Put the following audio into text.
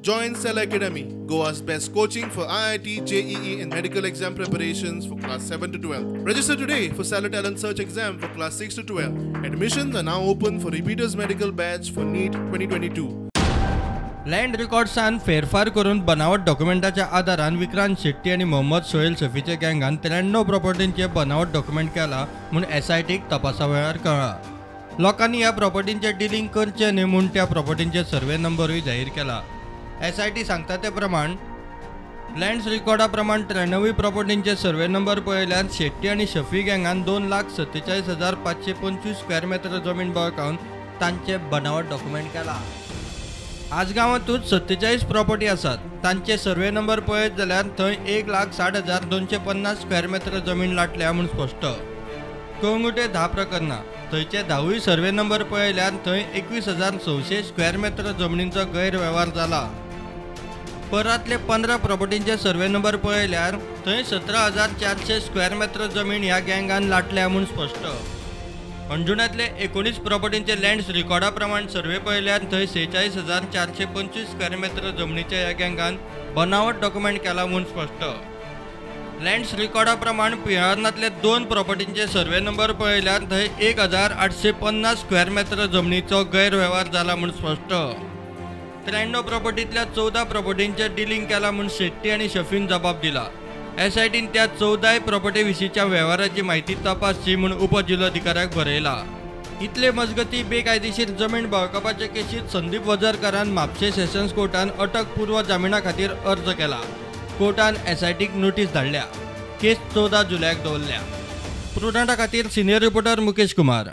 Join Cell Academy, Goa's best coaching for IIT, JEE and medical exam preparations for class 7 to 12. Register today for Stellar Talent Search exam for class 6 to 12. Admissions are now open for repeaters medical batch for NEET 2022. Land रिकॉर्ड्सान फेरफार करून बनावट डॉक्युमेंटाच्या आदारान विक्रांत शेट्टी आनी मोहम्मद सोहेल शफीच्या गँगान 93 प्रॉपर्टींचे बनावट document केला म्हूण एसआयटीक तपासा वेळार कळ्ळां. लोकांनी ह्या प्रॉपर्टींचे डिलींग करचें न्हय म्हूण त्या प्रॉपर्टींचे सर्वे नंबरूय जाहीर केला. एसआयटी सांगता ते प्रमाण लँड रिकॉर्डा प्रमाण 93 प्रॉपर्टींचे सर्वे नंबर पळयल्यार शेट्टी आनी शफी गँगान 2,47,525 स्क्वेअर मिटर जमीन बळकावन तांचे बनावट डॉक्युमेंट केला. आज गांवांतूच 47 प्रॉपर्टी आसात. तांचे सर्वे नंबर पळयत जाल्यार थंय 1,60,250 स्क्वेअर मिटर जमीन लाटल्या म्हूण स्पश्ट. कळंगुटे 10 प्रकरणां, थंयचे 10वूय सर्वे नंबर पळयल्यार थंय 21,600 स्क्वेअर मिटर जमनींचो गैरवेव्हार जाला. परातले 15 प्रॉपर्टींचे सर्वे नंबर पळयल्यार थंय 17,400 स्क्वेअर मिटर जमीन ह्या गँगान लाटल्या म्हूण स्पश्ट. अंजुणांतले 19 प्रॉपर्टींचे लँड रिकॉर्डा प्रमाण सर्वे पळयल्यार थंय 46,425 स्क्वेअर मिटर जमनीच्या ह्या गँगान बनावट डॉक्युमेंट केला म्हूण स्पश्ट. लँड रिकॉर्डा प्रमाण पिळर्णांतले 2 प्रॉपर्टींचे सर्वे नंबर पळयल्यार थंय 1,850 स्क्वेअर मिटर जमनीचो गैरवेव्हार जाला म्हूण स्पश्ट. 93 प्रॉपर्टींतल्या 14 प्रॉपर्टींचे डिलींग केला म्हूण शेट्टी आनी शफीन जबाब दिला. एसआयटीन त्या 14 प्रॉपर्टी विशींच्या वेव्हाराची माहिती तपासची म्हूण उपजिल्होधिकाऱ्याक बरयला. इतले मजगती बेकायदेशीर जमीन बळकावपाचे केशींत संदीप वझरकरान म्हापशें सेशन्स कोर्टान अटकपूर्व जामिना खातीर अर्ज केला. कोर्टान एसआयटीक नोटीस धाडल्या. केस 14 जुलयाक दवरल्या. प्रुडंटा खातीर सिनियर रिपोर्टर मुकेश कुमार.